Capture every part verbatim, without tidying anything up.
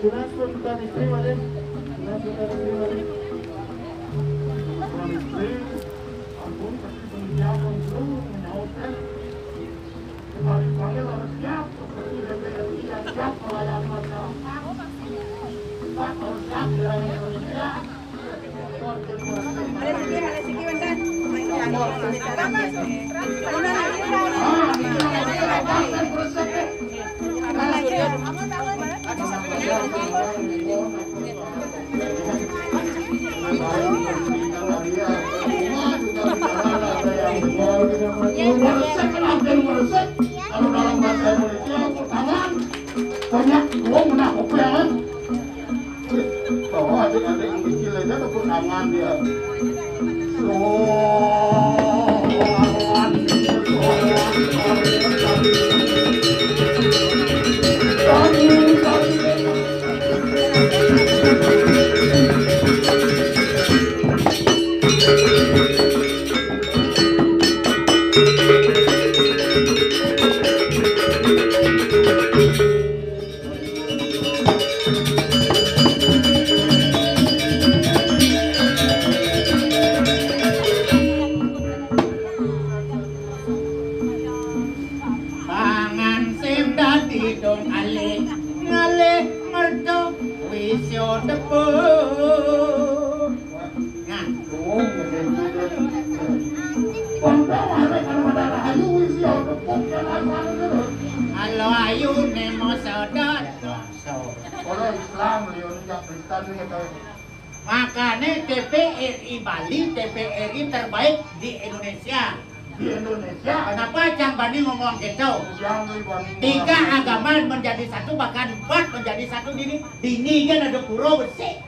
Jelas pun bukan istri, Wadin. Jelas bukan istri, Wadin. Bukan istri, ampun, tapi penjara, belum menyautkan. Kembali panggil harus siap, seperti D P R I yang siap melayani masyarakat. Tetap harus siap melayani Indonesia. Kalau dalam bahasa Indonesia, pertama, banyak dua menakutkan. Bahwa adik-adik yang kecil aja tepuk tangan dia. Pangan sing dadi dong alih, ngalih merta wisya tepuk. Nah, kalau ayu nemo sedot. Orang Islam, liun jak Kristen ni kata. Makanya T V R I Bali, T V R I terbaik di Indonesia. Di Indonesia. Kenapa Cang Bani ngomong gitu? Tiga agama menjadi satu, bahkan empat menjadi satu. Dini, dini kan ada pura bersih.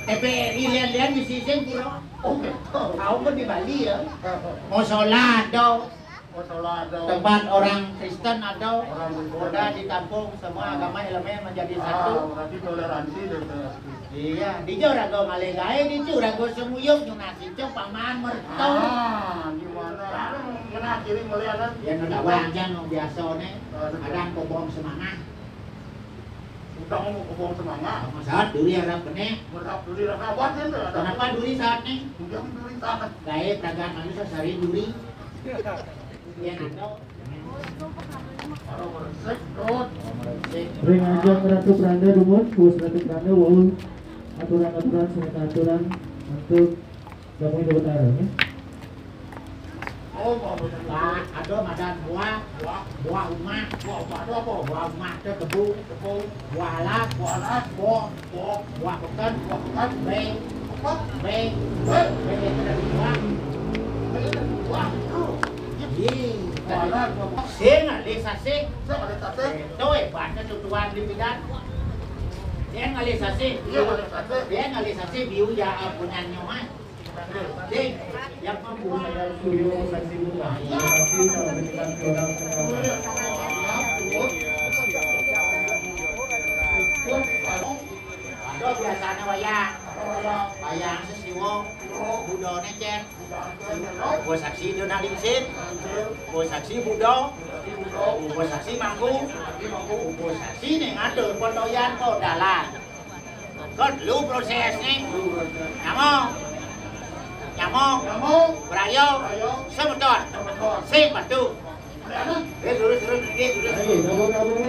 T V R I lian-lian di sisi pura. Oke. Tahu kan di Bali ya? Mau sholat dong. Tempat orang Kristen ada, orang Kristen. Udah ditampung semua agama elemen menjadi satu. Ah, berarti toleransi deh, Teh. Iya, di Jorago malih gaé, di Jorago semuyuk nyunasi cek paman merto. Ah, gimana? Anu, ngenah kiri melihat kan? Ya, nu dawang jan nu biasa né. Ah, betul. Kadang kobong semangah. Utang mau kobong semangah. Saat duri harap kéné. Merap duri harap apa sih, Teh? Kenapa duri saat né? Udah duri saat. Gaé pragat manusia sari duri. Ring ajeng Ratu Pranda dumun, puas Ratu Pranda wau aturan-aturan sané kaaturan antuk Damuin Dewata, ya. Oh, buah, buah, ada madan buah, buah, buah umah, buah, buah ada apa? Buah umah ada tebu, tebu, buah alat, buah alat, buah, buah, buah pekan, buah pekan, beng, apa? Beng, beng, beng, ada buah. Beng, ada buah. Oh. Ih, buah alat, buah pekan. Sing, alih sasih. Sing, alih sasih. Itu hebatnya tutuan di bidan. Dia ngalih sasih. Iya, ngalih sasih. Dia ngalih sasih, biu ya, eh, punyanya, eh. Ada biasanya wayang. Wayang sesiwo, budone cen. Uga saksi dona lingsir. Uga saksi budo. Uga saksi mangku. Uga saksi ning atur potoyan kok dalan. Kok lu prosesnya? Nyamong. Nyamong. Nyamong. Brayo. Brayo. Semeton. Semeton. Sing patuh. Eh, lurus, lurus, lurus, lurus. Ayo, gabung, gabung.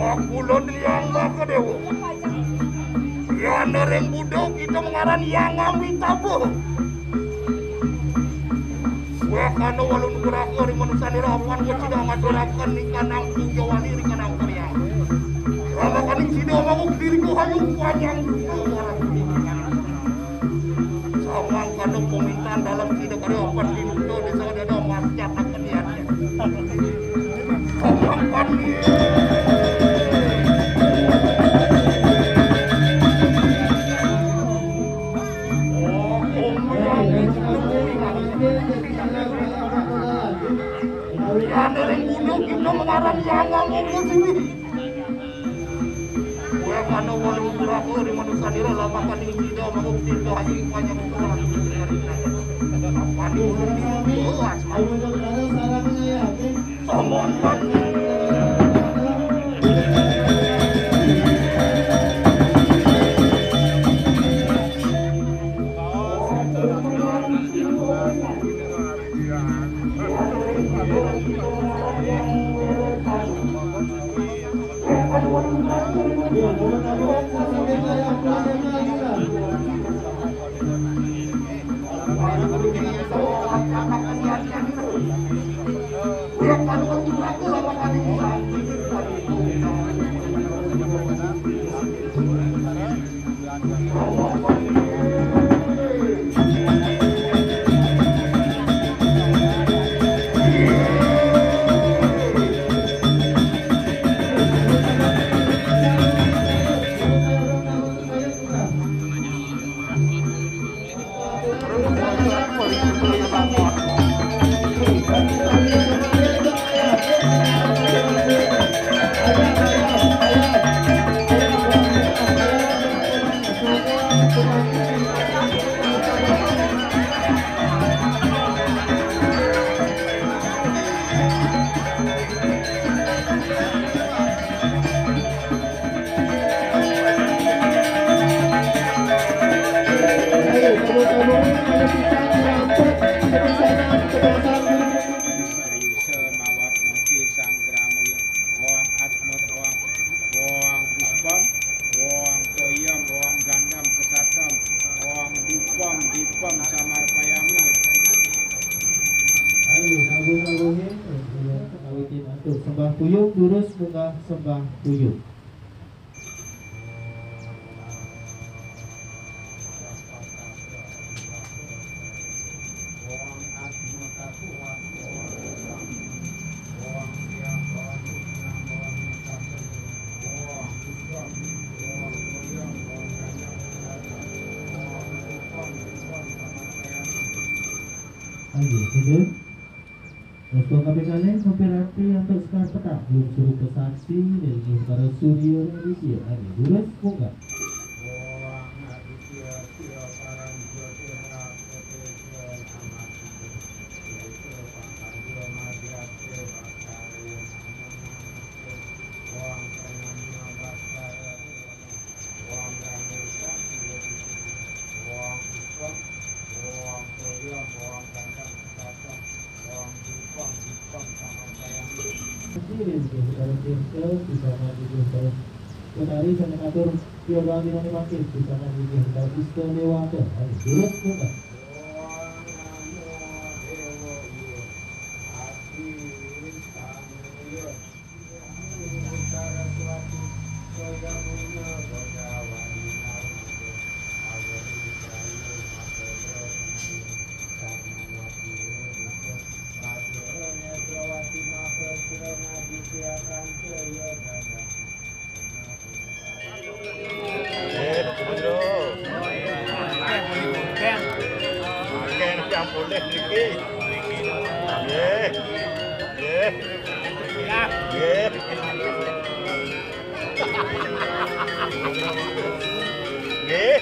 Wah, kula liang baka dewa. Yan ring budo kita mengaran yang ngambi tabuh. Wah, kana walun geraha ri manusan ira apan kecida ngaturaken ning kanang puja wali ri kanang karya. Rama kaning sida manguk diri ku hayu panjang duka warang. Samang kana pemintan dalam sida karya apan dinuta desa dada masjid akan diajar. Samang kami. Yan ring budo kita mengaran yang ngomong ke sini. Wah, kana walu geraha ri manusan ira lapakan ing sida manguk tirta haji panjang doa. Apa ni ulun di luas? Sombong. Sabu-sabuhe, ya, kawitin antuk sembah puyung, durus munggah sembah puyung. Ayo, sudah. Untuk kapikalih, sopir arti antuk sekar petak, belum suruh pesaksi, dari para surya raditya, ayo, durus, munggah. Hadirin, kita bisa maju terus. Petari, saya atur Yoga Dinoni Mangkin, bisa maju terus. Istimewa, ayo, durus, munggah. Nggih. Nggih. Nggih. Nggih.